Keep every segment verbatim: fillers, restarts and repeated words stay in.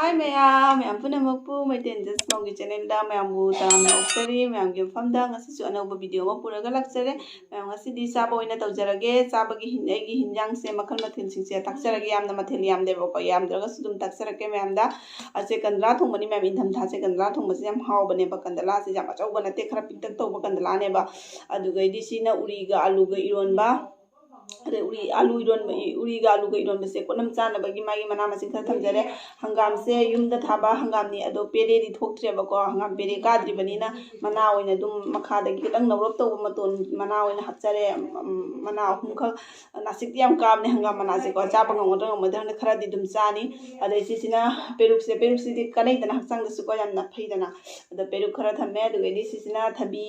ꯍꯥꯏ ꯃꯌꯥꯝ, ꯃꯌꯥꯝ ꯄꯨꯝꯅꯃꯛꯄꯨ ꯃꯩꯇꯩ ꯏꯟꯗꯁ ꯃꯣꯝꯒꯤ ꯆꯦꯅꯦꯜꯗ ꯃꯌꯥꯝꯕꯨ ꯇꯔꯥꯝꯅ ꯑꯣꯛꯆꯔꯤ꯫ ꯃꯌꯥꯝꯒꯤ ꯃꯐꯝꯗ ꯉꯁꯤꯁꯨ ꯑꯅꯧꯕ ꯚꯤꯗꯤꯑꯣ ꯑꯃ ꯄꯨꯔꯒ ꯂꯥꯛꯆꯔꯦ꯫ ꯃꯌꯥꯝ, ꯉꯁꯤꯗꯤ ꯆꯥꯕ ꯑꯣꯏꯅ ꯇꯧꯖꯔꯒꯦ꯫ ꯆꯥꯕꯒꯤ ꯍꯤꯟ-, ꯑꯩꯒꯤ ꯍꯤꯟꯖꯥꯡꯁꯦ ꯃꯈꯜ ꯃꯊꯦꯜꯁꯤꯡꯁꯦ ꯇꯥꯛꯆꯔꯒꯦ꯫ ꯌꯥꯝꯅ ꯃꯊꯦꯜ ꯌꯥꯝꯗꯦꯕꯀꯣ, ꯌꯥꯝꯗ꯭ꯔꯒꯁꯨ ꯑꯗꯨꯝ ꯇꯥꯛꯆꯔꯛꯀꯦ ꯃꯌꯥꯝꯗ꯫ ꯑꯁꯦ ꯀꯟꯗ꯭ꯔꯥ ꯊꯣꯡꯕꯅꯤ ꯃꯌꯥꯝ, ꯏꯪꯊꯝꯊꯥꯁꯦ ꯀꯟꯗ꯭ꯔꯥ ꯊꯣꯡꯕꯁꯦ ꯌꯥꯝ ꯍꯥꯎꯕꯅꯦꯕ꯫ ꯀꯟꯗꯂꯥꯁꯦ ꯌꯥꯝ ꯑꯆꯧꯕ ꯅꯠꯇꯦ, ꯈꯔ ꯄꯤꯛꯇꯛ ꯇꯧꯕ ꯀꯟꯗꯂꯥꯅꯦꯕ꯫ ꯑꯗꯨꯒꯩꯗꯤ ꯁꯤꯅ ꯎꯔꯤꯒ ꯑꯂꯨꯒ ꯏꯔꯣꯟꯕ, ꯑꯗꯩ ꯎꯔꯤ, ꯑꯂꯨ ꯏꯔꯣꯟꯕ, ꯎꯔꯤꯒ ꯑꯂꯨꯒ ꯏꯔꯣꯟꯕꯁꯦ ꯀꯣꯠꯅꯝ ꯆꯥꯅꯕꯒꯤ ꯃꯥꯒꯤ ꯃꯅꯥ ꯃꯁꯤꯡ ꯈꯔ ꯊꯝꯖꯔꯦ꯫ ꯍꯪꯒꯥꯝꯁꯦ ꯌꯨꯝꯗ ꯊꯥꯕ ꯍꯪꯒꯥꯝꯅꯤ, ꯑꯗꯣ ꯄꯦꯔꯦꯗꯤ ꯊꯣꯛꯇ꯭ꯔꯦꯕꯀꯣ꯫ ꯍꯪꯒꯥꯝ ꯄꯦꯔꯦ ꯀꯥꯗ꯭ꯔꯤꯕꯅꯤꯅ ꯃꯅꯥ ꯑꯣꯏꯅ ꯑꯗꯨꯝ ꯃꯈꯥꯗꯒꯤ ꯈꯤꯇꯪ ꯅꯧꯔꯞ ꯇꯧꯕ ꯃꯇꯣꯟ ꯃꯅꯥ ꯑꯣꯏꯅ ꯍꯥꯞꯆꯔꯦ꯫ ꯎꯝ, ꯃꯅꯥ ꯑꯍꯨꯝꯈꯛ, ꯅꯥꯁꯤꯛꯇꯤ ꯌꯥꯝ ꯀꯥꯕꯅꯦ ꯍꯪꯒꯥꯝ ꯃꯅꯥꯁꯦꯀꯣ꯫ ꯆꯥꯕ ꯉꯝꯒꯗ꯭ꯔꯥ ꯉꯝꯃꯣꯏꯗ꯭ꯔꯥ ꯈꯪꯗꯦ, ꯈꯔꯗꯤ ꯑꯗꯨꯝ ꯆꯥꯅꯤ꯫ ꯑꯗꯩ ꯁꯤꯁꯤꯅ ꯄꯦꯔꯨꯛꯁꯦ, ꯄꯦꯔꯨꯛꯁꯤꯗꯤ ꯀꯥꯟꯅꯩꯗꯅ, ꯍꯛꯆꯥꯡꯗꯁꯨꯀꯣ ꯌꯥꯝꯅ ꯐꯩꯗꯅ꯫ ꯑꯗꯣ ꯄꯦꯔꯨꯛ ꯈꯔ ꯊꯝꯃꯦ꯫ ꯑꯗꯨꯒꯩꯗꯤ ꯁꯤꯁꯤꯅ ꯊꯕꯤ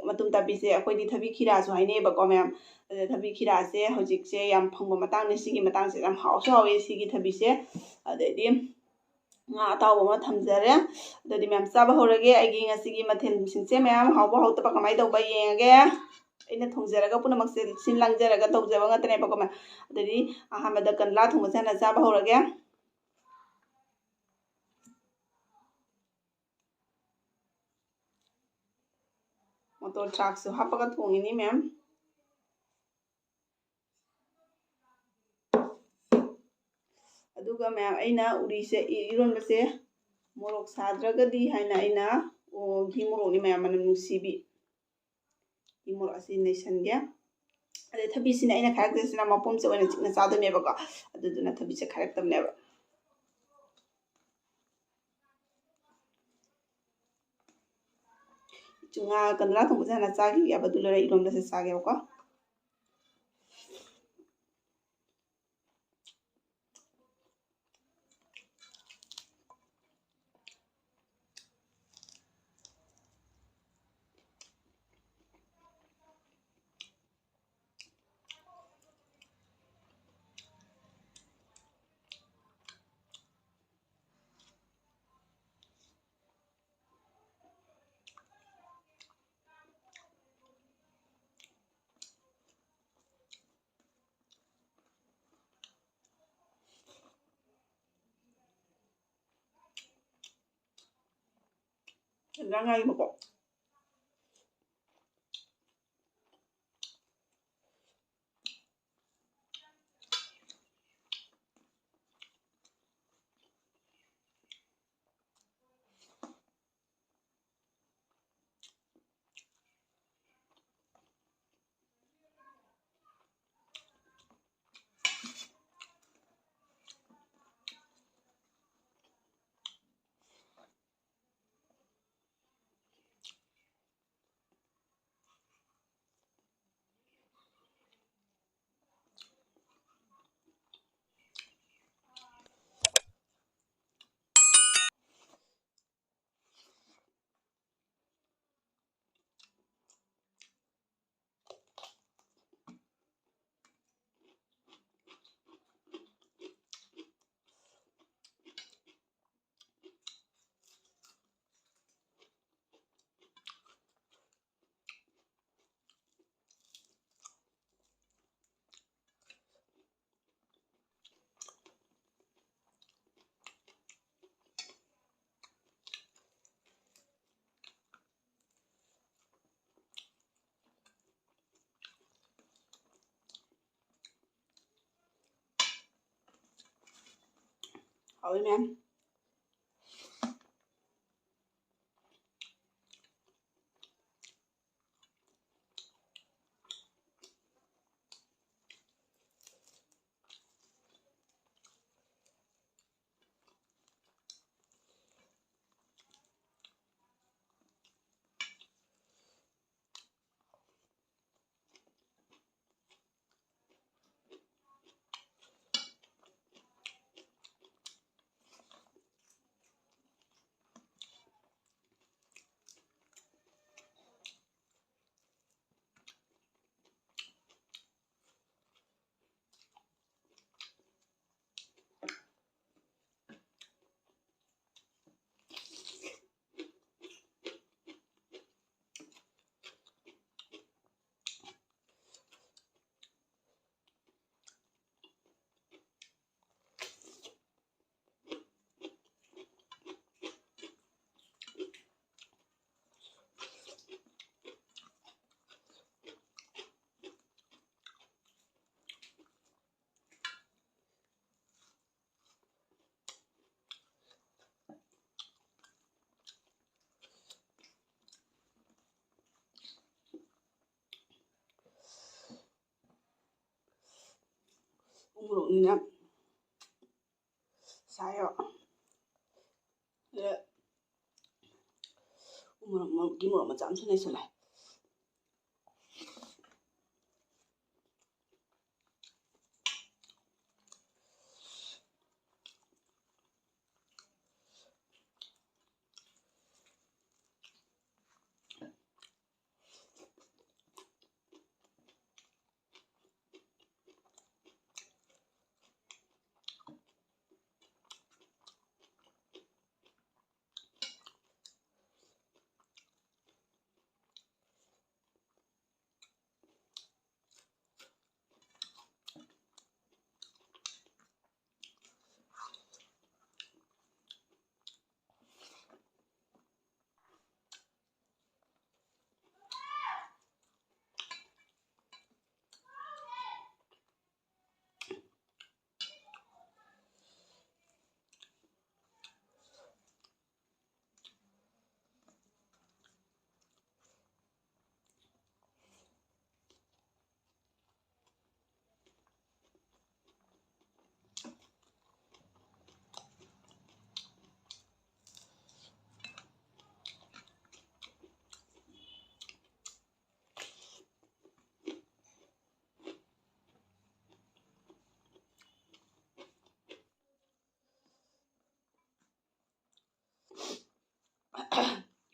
ꯃꯇꯨꯝ ꯇꯥꯕꯤꯁꯦ, ꯑꯩꯈꯣꯏꯗꯤ ꯊꯕꯤ ꯈꯤꯔꯥꯁꯨ ꯍꯥꯏꯅꯩꯌꯦꯕꯀꯣ ꯃꯌꯥꯝ꯫ ꯑꯗ ꯊꯕꯤ ꯈꯤꯔꯥꯁꯦ ꯍꯧꯖꯤꯛꯁꯦ ꯌꯥꯝ ꯐꯪꯕ ꯃꯇꯥꯡꯅꯤ꯫ ꯁꯤꯒꯤ ꯃꯇꯥꯡꯁꯦ ꯌꯥꯝ ꯍꯥꯎꯁꯨ ꯍꯥꯎꯋꯦ ꯁꯤꯒꯤ ꯊꯕꯤꯁꯦ꯫ ꯑꯗꯩꯗꯤ ꯉꯥ ꯑꯇꯥꯎꯕ ꯑꯃ ꯊꯝꯖꯔꯦ꯫ ꯑꯗꯨꯗꯤ ꯃꯌꯥꯝ ꯆꯥꯕ ꯍꯧꯔꯒꯦ꯫ ꯑꯩꯒꯤ ꯉꯁꯤꯒꯤ ꯃꯊꯦꯜꯁꯤꯡꯁꯦ ꯃꯌꯥꯝ ꯍꯥꯎꯕ ꯍꯥꯎꯇꯕ ꯀꯃꯥꯏꯅ ꯇꯧꯕ ꯌꯦꯡꯉꯒꯦ꯫ ꯑꯩꯅ ꯊꯣꯡꯖꯔꯒ ꯄꯨꯝꯅꯃꯛꯁꯦ ꯁꯤꯟ ꯂꯥꯡꯖꯔꯒ ꯇꯧꯖꯕ ꯉꯥꯛꯇꯅꯦꯕꯀꯣ ꯃꯌꯥꯝ꯫ ꯑꯗꯨꯗꯤ ꯑꯍꯥꯟꯕꯗ ꯀꯟꯗꯂꯥ ꯊꯣꯡꯕꯁꯦ ꯍꯥꯟꯅ ꯆꯥꯕ ꯍꯧꯔꯒꯦ꯫ ꯃꯣꯇꯣꯔ ꯊ꯭ꯔꯥꯛꯁꯨ ꯍꯥꯞꯄꯒ ꯊꯣꯡꯉꯤꯅꯤ ꯃꯌꯥꯝ꯫ ꯑꯗꯨꯒ ꯃꯌꯥꯝ, ꯑꯩꯅ ꯎꯔꯤꯁꯦ, ꯏ-, ꯏꯔꯣꯟꯕꯁꯦ ꯃꯣꯔꯣꯛ ꯁꯥꯗ꯭ꯔꯒꯗꯤ ꯍꯥꯏꯅ ꯑꯩꯅ, ꯑꯣ, ꯘꯤ ꯃꯣꯔꯣꯛꯅꯤ ꯃꯌꯥꯝ, ꯃꯅꯝ ꯅꯨꯡꯁꯤꯕꯤ ꯘꯤ ꯃꯣꯔꯣꯛ ꯑꯁꯤ ꯅꯩꯁꯟꯒꯦ꯫ ꯑꯗꯩ ꯊꯕꯤꯁꯤꯅ ꯑꯩꯅ ꯈꯥꯏꯔꯛꯇꯣꯏꯁꯤꯅ ꯃꯄꯨꯝꯁꯦ ꯑꯣꯏꯅ ꯆꯤꯛꯅ ꯆꯥꯗꯣꯏꯅꯦꯕꯀꯣ, ꯑꯗꯨꯗꯨꯅ ꯊꯕꯤꯁꯦ ꯈꯥꯏꯔꯛꯇꯕꯅꯦꯕ꯫ ꯉꯥ ꯀꯟꯗꯂꯥ ꯊꯣꯡꯕꯁꯦ ꯍꯥꯟꯅ ꯆꯥꯈꯤꯒꯦꯕ, ꯑꯗꯨ ꯂꯣꯏꯔ ꯏꯔꯣꯝꯕꯁꯦ ꯆꯥꯒꯦꯕꯀꯣ꯫ ꯍꯦꯟꯖꯥꯡ ꯉꯥꯒꯤ ꯃꯀꯣꯛ꯫ ꯍꯥꯎꯋꯤ ꯃꯌꯥꯝ꯫ ꯃꯣꯔꯣꯛꯅꯤꯅ ꯁꯥꯏꯌꯦꯕ꯫ ꯑꯗ ꯎ ꯃꯣꯔꯣꯛ, ꯃꯣꯔꯣꯛꯀꯤ ꯃꯣꯔꯣꯛ ꯃꯆꯥ ꯑꯃꯁꯨ ꯂꯩꯁꯜꯂꯦ꯫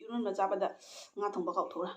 ꯏꯔꯣꯟꯕ ꯆꯥꯕꯗ ꯉꯥ ꯊꯣꯡꯕ ꯀꯥꯎꯊꯣꯛꯎꯔꯦ꯫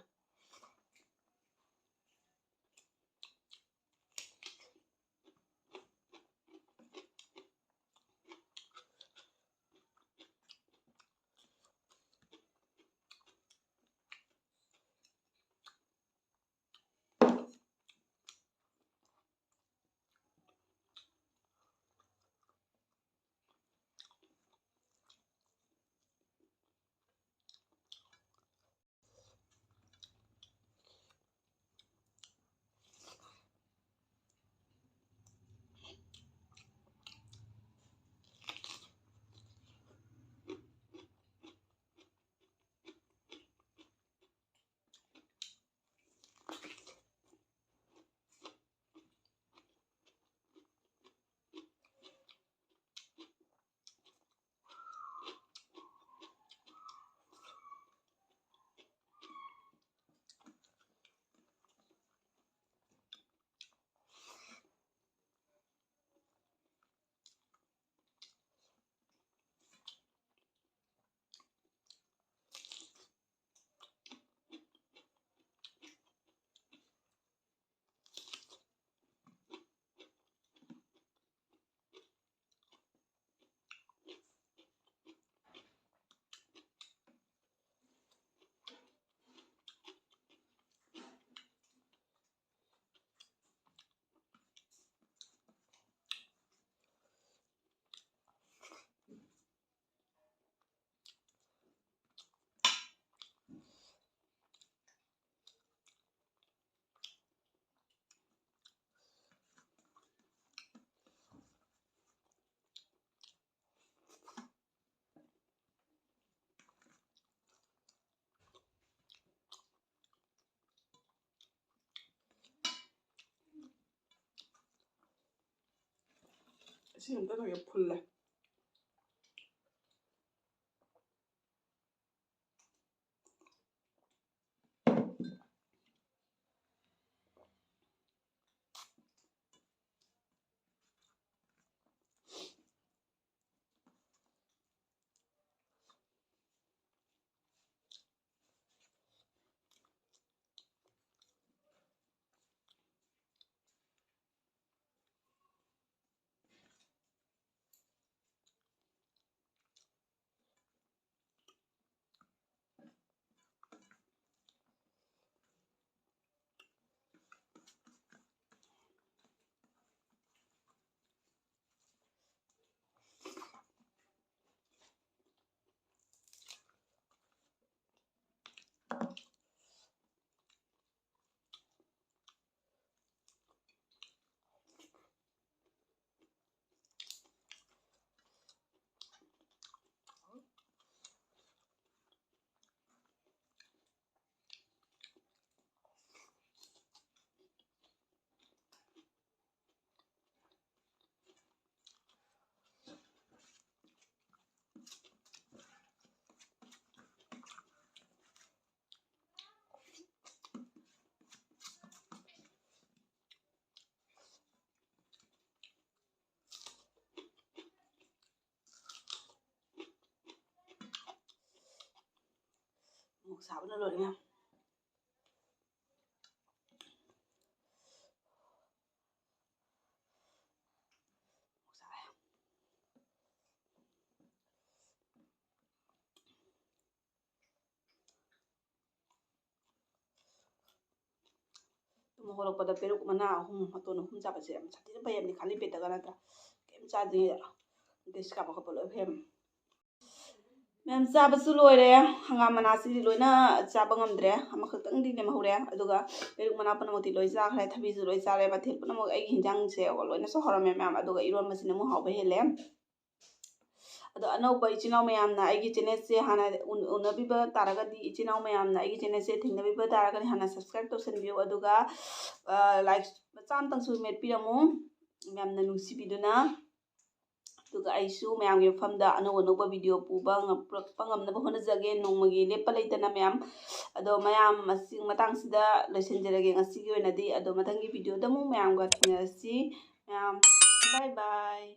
ꯁꯤ ꯑꯝꯇ ꯇꯧꯒꯦ, ꯐꯨꯜꯂꯦ꯫ ꯃꯣꯔꯣꯛ ꯁꯥꯕꯅ ꯂꯣꯏꯔꯦ ꯃꯌꯥꯝ꯫ ꯃꯣꯔꯣꯛ ꯁꯥꯔꯦ꯫ ꯇꯨꯝ ꯍꯧꯒꯠꯂꯛꯄꯗ ꯄꯦꯔꯨꯛ ꯃꯅꯥ ꯑꯍꯨꯝ, ꯃꯇꯣꯟ ꯑꯍꯨꯝ ꯆꯥꯕꯁꯦ ꯌꯥꯝ ꯁꯥꯊꯤꯅ ꯐꯩ ꯍꯥꯏꯕꯅꯤ, ꯈꯥꯂꯤ ꯄꯦꯠꯇꯒ ꯅꯠꯇ꯭ꯔꯥ? ꯀꯩꯝ ꯆꯥꯗ꯭ꯔꯤꯉꯩꯗ ꯗꯤꯁ ꯀꯥꯞꯄ ꯈꯣꯠꯄ ꯂꯣꯏ ꯐꯩ ꯍꯥꯏꯕꯅꯤ꯫ ꯃꯌꯥꯝ ꯆꯥꯕꯁꯨ ꯂꯣꯏꯔꯦ꯫ ꯍꯪꯒꯥꯝ ꯃꯅꯥꯁꯤꯗꯤ ꯂꯣꯏꯅ ꯆꯥꯕ ꯉꯝꯗ꯭ꯔꯦ, ꯑꯃꯈꯛꯇꯪꯗꯤ ꯂꯦꯝꯍꯧꯔꯦ꯫ ꯑꯗꯨꯒ ꯄꯦꯔꯨꯛ ꯃꯅꯥ ꯄꯨꯝꯅꯃꯛꯇꯤ ꯂꯣꯏ ꯆꯥꯈ꯭ꯔꯦ, ꯊꯕꯤꯁꯨ ꯂꯣꯏ ꯆꯥꯔꯦ꯫ ꯃꯊꯦꯜ ꯄꯨꯝꯅꯃꯛ ꯑꯩꯒꯤ ꯍꯤꯟꯖꯥꯡꯁꯦ ꯂꯣꯏꯅꯁꯨ ꯍꯥꯎꯔꯝꯃꯦ ꯃꯌꯥꯝ, ꯑꯗꯨꯒ ꯏꯔꯣꯟꯕꯁꯤꯅ ꯑꯃꯨꯛ ꯍꯥꯎꯕ ꯍꯦꯜꯂꯦ꯫ ꯑꯗꯣ ꯑꯅꯧꯕ ꯏꯆꯤꯟ ꯏꯅꯥꯎ ꯃꯌꯥꯝꯅ ꯑꯩꯒꯤ ꯆꯦꯅꯦꯜꯁꯦ ꯍꯥꯟꯅ ꯎ-, ꯎꯅꯕꯤꯕ ꯇꯥꯔꯒꯗꯤ, ꯏꯆꯤꯟ ꯏꯅꯥꯎ ꯃꯌꯥꯝꯅ ꯑꯩꯒꯤ ꯆꯦꯅꯦꯜꯁꯦ ꯊꯦꯡꯅꯕꯤꯕ ꯇꯥꯔꯒꯗꯤ ꯍꯥꯟꯅ subscribe ꯇꯧꯁꯟꯕꯤꯌꯨ, ꯑꯗꯨꯒ, ꯑ, like ꯃꯆꯥ ꯑꯃꯇꯪꯁꯨ ꯃꯦꯠꯄꯤꯔꯝꯃꯨ, ꯃꯌꯥꯝꯅ ꯅꯨꯡꯁꯤꯕꯤꯗꯨꯅ꯫ ꯑꯗꯨꯒ ꯑꯩꯁꯨ ꯃꯌꯥꯝꯒꯤ ꯃꯐꯝꯗ ꯑꯅꯧ ꯑꯅꯧꯕ ꯚꯤꯗꯤꯑꯣ ꯄꯨꯕ ꯉꯝ-, ꯄꯨꯔꯛꯄ ꯉꯝꯅꯕ ꯍꯣꯠꯅꯖꯒꯦ, ꯅꯣꯡꯃꯒꯤ ꯂꯦꯞꯄ ꯂꯩꯇꯅ ꯃꯌꯥꯝ꯫ ꯑꯗꯣ ꯃꯌꯥꯝ, ꯑꯁꯤ ꯃꯇꯥꯡꯁꯤꯗ ꯂꯣꯏꯁꯤꯟꯖꯔꯒꯦ ꯉꯁꯤꯒꯤ ꯑꯣꯏꯅꯗꯤ꯫ ꯑꯗꯣ ꯃꯊꯪꯒꯤ ꯚꯤꯗꯤꯑꯣꯗ ꯑꯃꯨꯛ ꯃꯌꯥꯝꯒ ꯊꯦꯡꯅꯔꯁꯤ꯫ ꯃꯌꯥꯝ, bye bye꯫